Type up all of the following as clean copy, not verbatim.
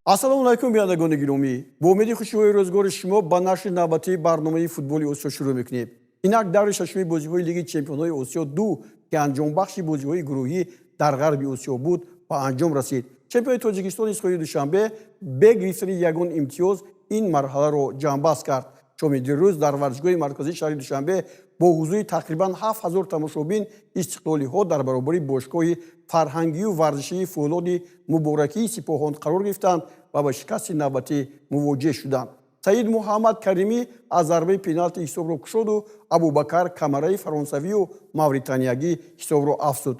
Ассалому алайкум, бинандагони гиромӣ. Бо умеди хушиҳои рӯзгори шумо ба нашри навбатии барномаи футболи Осиё шурӯъ мекунем. Инак даври шашуми бозиҳои Лиги чемпионҳои Осиё ду, ки анҷомбахши бозиҳои гурӯҳӣ дар Ғарби Осиё буд, ба анҷом расид. Чемпиони Тоҷикистон Исҳои Душанбе бе гирифтани ягон имтиёз ин марҳаларо ҷамъбаст кард. Шоми дирӯз дар варзишгоҳи марказии шаҳри Душанбе бо ҳузури тақрибан 7000 тамошобин истиқлолиҳо дар баробари бошгоҳи фарҳангию варзишии Фӯлоди Муборакии Сипоҳон қарор гирифтанд ва ба шикасти навбатӣ мувоҷеҳ шуданд. Саид Муҳаммад Каримӣ аз зарбаи пеналти ҳисобро кушоду Абубакар Камараи фаронсавию мавританиягӣ ҳисобро афзуд.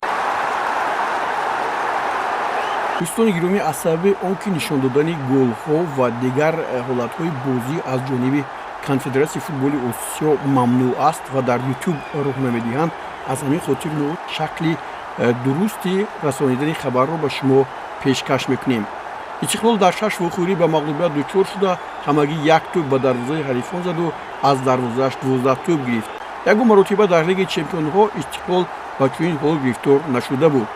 Дӯстони гиромӣ, аз сабаби он ки нишон додани голҳо ва дигар ҳолатҳои бозӣ аз ҷониби Конфедератсияи футболи Осиё мамнӯъ аст ва дар Ютуб роҳ намедиҳанд, аз ҳамин хотир мо шакли дурусти расонидани хабарро ба шумо пешкаш мекунем. Истиқлол дар шаш вохӯрӣ ба мағлубият дучор шуда, ҳамагӣ як тӯб ба дарвозаи ҳарифон заду аз дарвозааш 12 тӯб гирифт. Ягон маротиба дар Лигаи чемпионҳо Истиқлол ба чунин ҳол гирифтор нашуда буд.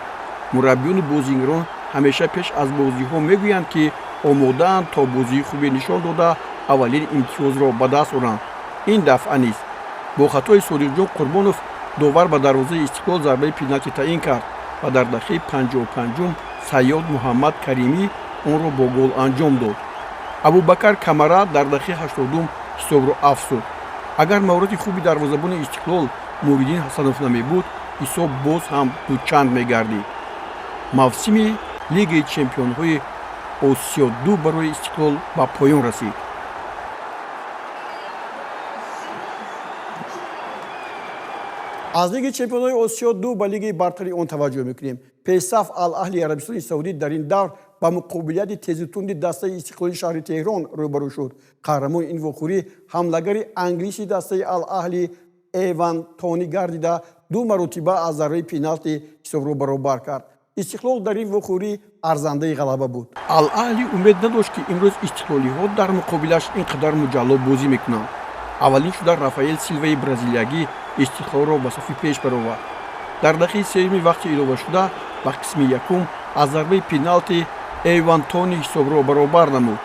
Мураббиёну бозигарон ҳамеша пеш аз бозиҳо мегӯянд, ки омодаанд то бозии хубе нишон дода, аввалин имтиёзро ба даст оранд. Ин дафъа низ бо хатои Содиқҷон Қурбонов довар ба дарвозаи Истиқлол зарбаи пеналти таъин кард ва дар дақиқаи 55-ум Сайёд Муҳаммад Каримӣ онро бо гол анҷом дод. Абубакар Камара дар дақиқаи 80-ум ҳисобро афзуд. Агар маҳорати хуби дарвозабони Истиқлол Муриддин Ҳасанов намебуд, ҳисоб боз ҳам дучанд мегардид. Мавсими Лигаи чемпионҳои Осиё ду барои Истиқлол ба поён расид. Аз Лиги чемпионҳои Осиё ду ба лигаи бартари он таваҷҷӯҳ мекунем. Пешсаф Ал-Аҳли Арабистони Саудӣ дар ин давр ба муқобилияти тезутунди дастаи Истиқлоли шаҳри Теҳрон рӯбарӯ шуд. Қаҳрамони ин вохӯрӣ ҳамлагари англиси дастаи Ал-Аҳли Эван Тони гардида, ду маротиба аз зарбаи пеналти ҳисобро баробар кард. Истиқлол дар ин вохӯрӣ арзандаи ғалаба буд. Ал-Аҳли умед надошт, ки имрӯз истиқлолиҳо дар муқобилаш ин қадар муҷалло бозӣ мекунанд. Аввалин шуда Рафаэл Силваи бразилиягӣ Истиқлолро ба сафи пеш баровард. Дар дақиқаи сеюми вақти иловашуда ба қисми якум аз зарбаи пеналти Эван Тони ҳисобро баробар намуд.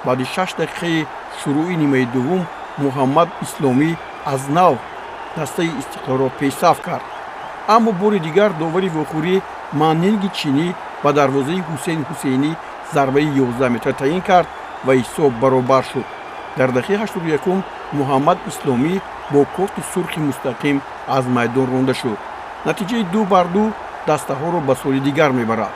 Баъди 6 дақиқаи шурӯъи нимаи дуввум Муҳаммад Исломӣ аз нав дастаи Истиқлолро пешсаф кард, аммо бори дигар довари вохӯрӣ Маннинги чинӣ ба дарвозаи Ҳусейн Ҳусейнӣ зарбаи 11 метра таъин кард ва ҳисоб баробар шуд. Дар дақиқаи 81-ум Муҳаммад Исломӣ бо корти сурхи мустақим аз майдон ронда шуд. Натиҷаи 2-2 дастаҳоро ба соли дигар мебарад.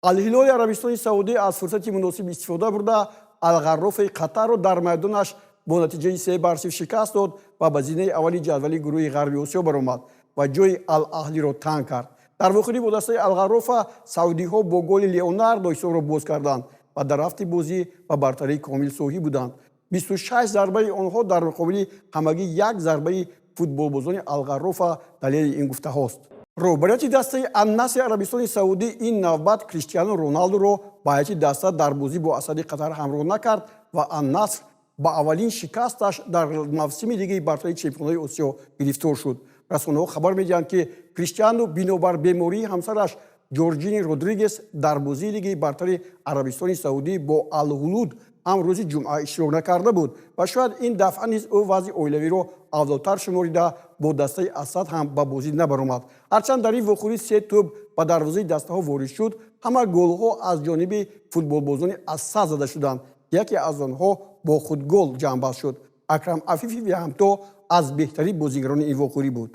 Алҳилоли Арабистони Саудӣ аз фурсати муносиб истифода бурда, Алғаррофаи Қатарро дар майдонаш бо натиҷаи 3-0 шикаст дод ва ба зинаи аввали ҷадвали гурӯҳи Ғарби Осиё баромад ва ҷои Алаҳлиро танг кард. Дар вохӯрӣ бо дастаи Алғаррофа саудиҳо бо голи Леонардо ҳисобро боз карданд ва дар рафти бозӣ ба бартарии комил соҳиб буданд. 26 зарбаи онҳо дар муқобили ҳамагӣ як зарбаи футболбозони Алғаррофа далели ин гуфтаҳост. Роҳбарияти дастаи Аннаси Арабистони Саудӣ ин навбат Криштиану Роналдуро ба ҳайати даста дар бозӣ бо Асади Қатар ҳамроҳ накард ва Аннаср ба аввалин шикасташ дар мавсими Лигаи бартари чемпионҳои Осиё гирифтор шуд. Расонаҳо хабар медиҳанд, ки Криштиану бинобар бемории ҳамсараш Ҷорҷини Родригес дар бозии Лигаи бартари Арабистони Саудӣ бо Алҳулуд ҳам рӯзи ҷумъа иштирок накарда буд ва шояд ин дафъа низ ӯ вазъи оилавиро авлотар шуморида, бо дастаи Асад ҳам ба бозӣ набаромад. Ҳарчанд дар ин вохӯрӣ се тӯб ба дарвозаи дастаҳо ворид шуд, ҳама голҳо аз ҷониби футболбозони Асад зада шуданд. Яке аз онҳо бо худгол ҷамъбаст шуд. Акрам Афифи ҳамто аз беҳтарин бозигарони ин вохӯрӣ буд.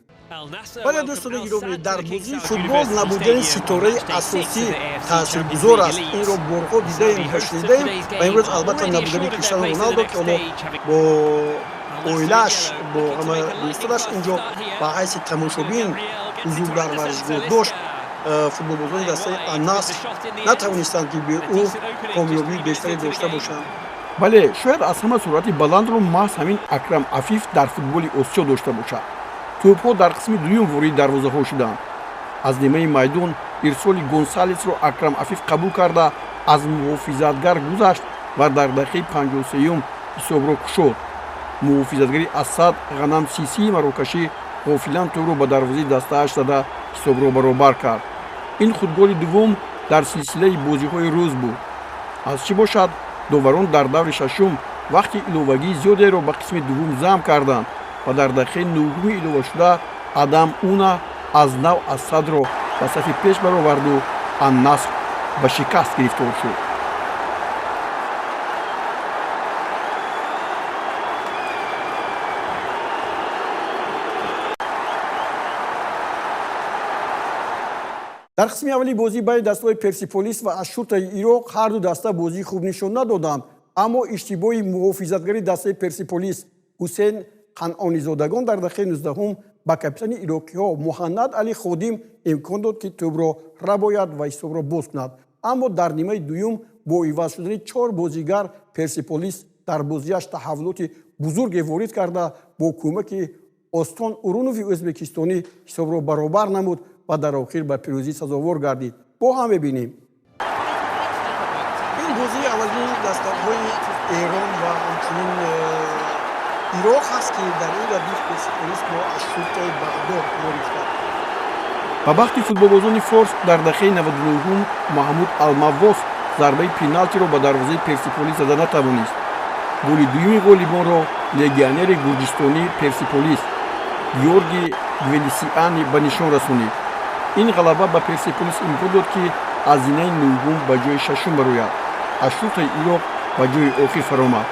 Бале, дӯстони гиромӣ, дар бозии футбол набудани ситораи асосӣ таъсиргузор аст. Инро борҳо дидаем ва шунидаем ва имрӯз албатта набудани Криштиану Роналдо, ки ҳоло бо оилааш, бо ҳама дӯстонаш инҷо ба ҳайси тамошобин ҳузур дар варзишгоҳ дошт, футболбозони дастаи Аннаср натавонистанд, ки бе ӯ комёбии бештаре дошта бошанд. Бале, шояд аз ҳама суръати баландро маҳз ҳамин Акрам Афиф дар футболи Осиё дошта бошад. Тӯбҳо дар қисми дуюм вориди дарвозаҳо шуданд. Аз нимаи майдон ирсоли Гонсалесро Акрам Афиф қабул карда, аз муҳофизатгар гузашт ва дар дақиқаи 53-юм ҳисобро кушод. Муҳофизатгари Асад Ғанам Сисии марокашӣ ғофилан тӯбро ба дарвозаи дастааш зада, ҳисобро баробар кард. Ин худголи дуввум дар силсилаи бозиҳои рӯз буд. Аз чӣ бошад, доварон дар даври шашум вақти иловагии зиёдеро ба қисми дуввум зам карданд ва дар дақиқаи нӯҳуми иловашуда Адам Уна аз нав Асадро ба сафи пеш бароварду Аннаср ба шикаст гирифтор шуд. Дар қисми аввали бозӣ байни дастаҳои Персиполис ва Ашшуртаи Ироқ ҳарду даста бозии хуб нишон надоданд, аммо иштибоҳи муҳофизатгари дастаи Персиполис Ҳусейн Қанъонизодагон дар дақиқаи 19-ум ба капитани ироқиҳо Муҳаннад Али Ходим имкон дод, ки тӯбро рабояд ва ҳисобро боз кунад. Аммо дар нимаи дуюм бо иваз шудани чор бозигар Персиполис дар бозиаш таҳаввулоти бузурге ворид карда, бо кӯмаки Остон Урунови ӯзбекистонӣ ҳисобро баробар намуд ва дар охир ба пирӯзӣ сазовор гардид. Бо ҳам мебинем. Ин бозии аввалини дастаҳои Эрон ва ҳамчунин Ироқ ҳаст, ки дар ин радиф Персиполис бо Ашшуртаи Бағдод ворид кард. Ба бахти футболбозони форс, дар дақиқаи 99-ум Маҳмуд Алмаввос зарбаи пеналтиро ба дарвозаи Персиполис зада натавонист. Голи дуюми ғолибонро легионери гурҷистонии Персиполис Георги Гвелисиани ба нишон расонид. Ин ғалаба ба Персиполис имкон дод, ки аз зинаи нӯҳум ба ҷои шашум барояд. Ашшуртаи Ироқ ба ҷои охир фаромад.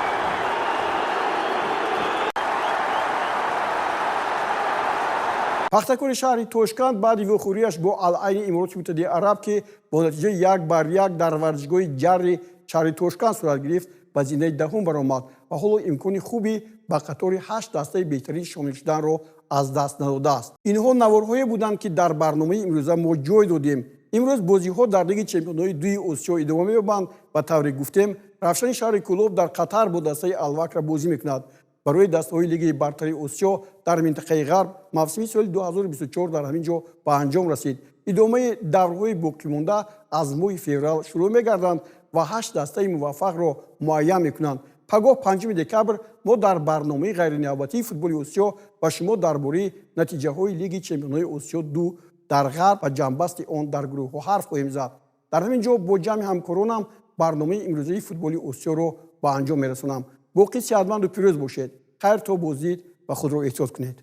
Пахтакори шаҳри Тошканд баъди вохӯрияш бо Алайни Имороти Муттаҳидаи Араб, ки бо натиҷаи 1-1 дар варзишгоҳи Ҷарри шаҳри Тошканд сурат гирифт, ба зинаи даҳум баромад ва ҳоло имкони хуби ба қатори ҳашт дастаи беҳтарин шомил шуданро аз даст надодааст. Инҳо наворҳое буданд, ки дар барномаи имрӯза мо ҷой додем. Имрӯз бозиҳо дар Лиги чемпионҳои дуи Осиё идома меёбанд ва тавре гуфтем, Равшани шаҳри Кӯлоб дар Қатар бо дастаи Алвакра бозӣ мекунад. Барои дастаҳои Лигаи бартари Осиё дар минтақаи Ғарб мавсими соли 2024 дар ҳамин ҷо ба анҷом расид. Идомаи даврҳои боқимонда аз моҳи феврал шурӯъ мегарданд ва ҳашт дастаи муваффақро муайян мекунанд. Пагоҳ, 5 декабр, мо дар барномаи ғайринавбатии футболи Осиё ба шумо дар бораи натиҷаҳои Лиги чемпионҳои Осиё ду дар Ғарб ва ҷамъбасти он дар гурӯҳҳо ҳарф хоҳем зад. Дар ҳамин ҷо бо ҷамъи ҳамкоронам барномаи имрӯзаи футболи Осиёро ба анҷом мерасонам. Боқӣ сеҳатманду пирӯз бошед. Хайр то боздид ва худро эҳтиёт кунед.